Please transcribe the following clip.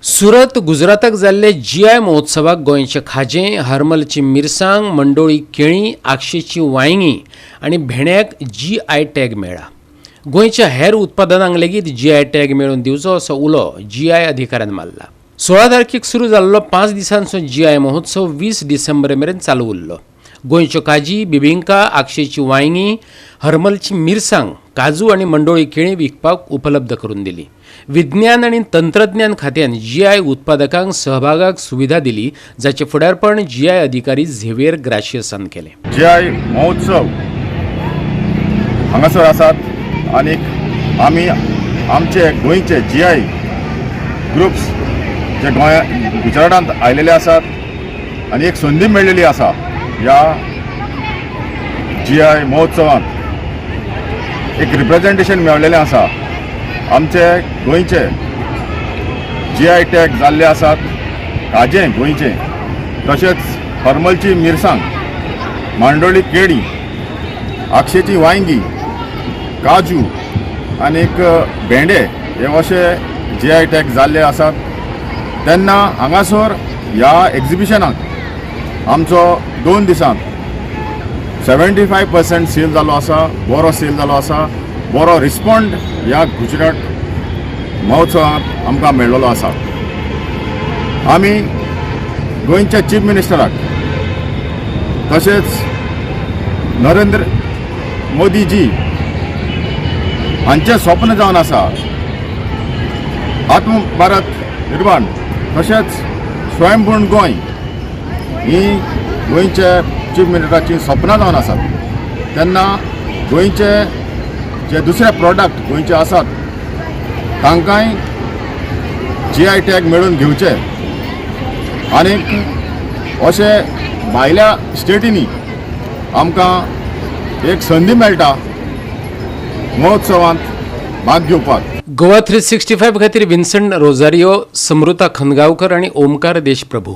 सुरत गुजराताक जाल्ले जीआय महोत्सवाक गोंयचें खाजें, हरमलची मिरसांग, मंडोळी केळीं, आगशेची वांयगीं आनी भेंड्याक जीआय टॅग मेळ्ळा. गोंयच्या हेर उत्पादनांक लेगीत जीआय टॅग मेळोवन दिवचो असो उलो जीआय अधिकाऱ्यान मारला. 16 तारखेक सुरू जाल्लो 5 दिसांचो जीआय महोत्सव 20 डिसेंबर मेरेन चालू उरलो. गोंयच्यो काजी, बिबिंका, आगशेची वांयगीं, हरमलची मिरसांग, काजू आनी मंडोळी केळीं विकपाक उपलब्ध करून दिली. विज्ञान आनी तंत्रज्ञान खात्यान जीआय उत्पादकांक सहभागाक सुविधा दिली, जाचें फुडारपण जीआय अधिकारी झेवियर ग्राशियसान केलें. जी I महोत्सव हांगासर आसात आनीक आमी आमचे गोंयचे जी I groups जे गोंया गुजरातांत आयलेले आसात आनी एक संदी मेळ्ळेली आसा. ह्या जी I महोत्सवांत एक रिप्रेजेंटेशन मेळ्ळेलें आसा. आमचे गोंयचे जी I tag जाल्ले आसात, खाजें गोंयचें, तशेंच हरमलची मिरसांग, मांडोळी केळी, आगशेची वांयगी, काजू आनीक भेंडे हे अशे जी I tag जाल्ले आसात. तेन्ना हांगासर ह्या एग्जिबिशनाक आमचो 2 दिसांत 75% सेल जालो आसा. बरो सेल जालो आसा, बरो रिस्पॉन्ड ह्या गुजरात महोत्सवांत आमकां मेळ्ळलो आसा. आमी गोंयच्या चीफ मिनिस्टराक तशेंच नरेंद्र मोदीजी हांचें स्वप्न जावन आसा आत्म भारत निर्माण, तशेंच स्वयंपूर्ण गोंय ही गोंयचे चीफ मिनिस्टराची सपनां जावन आसात. तेन्ना गोंयचे जे दुसरे प्रोडक्ट गोंयचे आसात, तांकांय जी I tag मेळून घेवचे आनीक अशे भायल्या स्टेटींनी आमकां एक संदी मेळटा महोत्सवांत भाग घेवपाक. गोवा 365 खातीर विन्संट रोजारियो, समृता खनगांवकर आनी ओमकार देशप्रभू.